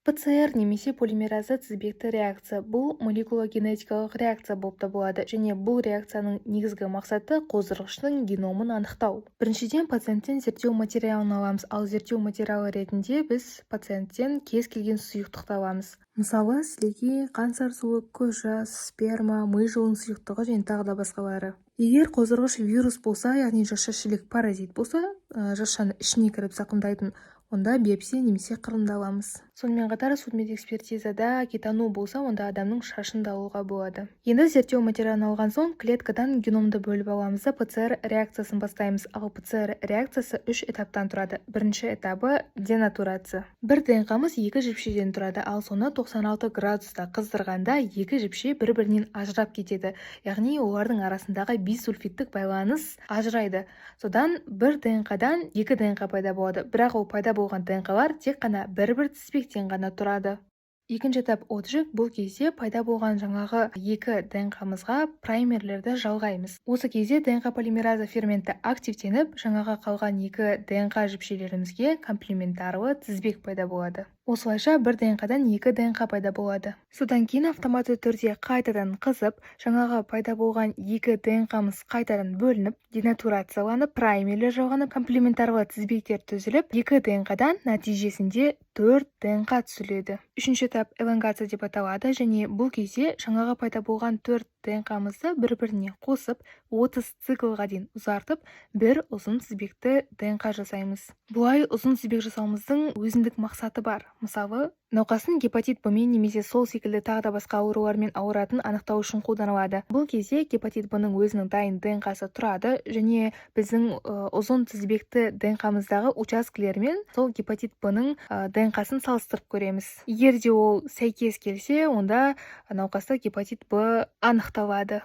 ПЦР немесе полимеразды тізбекті реакция – бұл молекула-генетикалық реакция болып табылады және бұл реакцияның негізгі мақсаты – қоздырғыштың геномын анықтау. Біріншіден, пациенттен зерттеу материалын аламыз. Ал зерттеу материалы ретінде біз пациенттен кез келген сұйықтықты аламыз. Мысалы, сілекей, қан сарысуы, көз жас, сперма, ми жолының сұйықтығы және тағы да басқалары. Егер қоздырғыш вирус болса, яғни жасушашілік паразит болса, жасушаны ішіне кіріп зақымдайтын, онда биопсия немесе қырынды аламыз. Сонымен қатар судмедэкспертизада әкетану болса, онда адамның шашын да алуға болады. Енді зерттеу материалын алған соң, клеткадан геномды бөліп аламыз да, ПЦР реакциясын бастаймыз. Ал ПЦР реакциясы үш этаптан тұрады. Бірінші этабы – денатурация. Бір ДНКмыз екі жіпшеден тұрады, ал соны 96 градуста қыздырғанда, екі жіпше бір-бірінен ажырап кетеді, яғни олардың арасындағы бисульфидтік байланыс ажырайды. Содан бір ДНК-дан екі ДНК пайда болады, бірақ ол пайда болған ДНК-лар тек қана бір-бір тізбектен ғана тұрады. Екінші этап – отжиг. Бұл кезде пайда болған жаңағы екі ДНК-мызға праймерлерді жалғаймыз. Осы кезде ДНК полимераза ферменті активтеніп, жаңағы қалған екі ДНК жіпшелерімізге комплементарлы тізбек пайда болады. Осылайша бір ДНК-дан екі ДНК пайда болады. Содан кейін автоматты түрде қайтадан қызып, жаңағы пайда болған екі ДНК-мыз қайтадан бөлініп, денатурацияланып, праймерлер жалғанып, комплементарлы тізбектер түзіліп, екі ДНК-дан нәтижесінде төрт ДНК түзіледі. Үшінші этап элонгация деп аталады және бұл кезде жаңағы пайда болған төрт ДНК-мызды бір-біріне қосып, 30 циклға дейін ұзартып, бір ұзын тізбекті ДНК жасаймыз. Бұлай ұзын тізбек жасауымыздың өзіндік мақсаты бар. Мысалы, науқастың гепатит Б-мен немесе сол секілді тағы да басқа аурулармен ауыратынын анықтау үшін қолданылады. Бұл кезде гепатит Б-ның өзінің дайын ДНК-сы тұрады және біздің ұзын тізбекті ДНК-мыздағы учаскелермен сол гепатит Б-ның ДНК-сын салыстырып көреміз. Егер де ол сәйкес келсе, онда науқаста гепатит Б анықталады.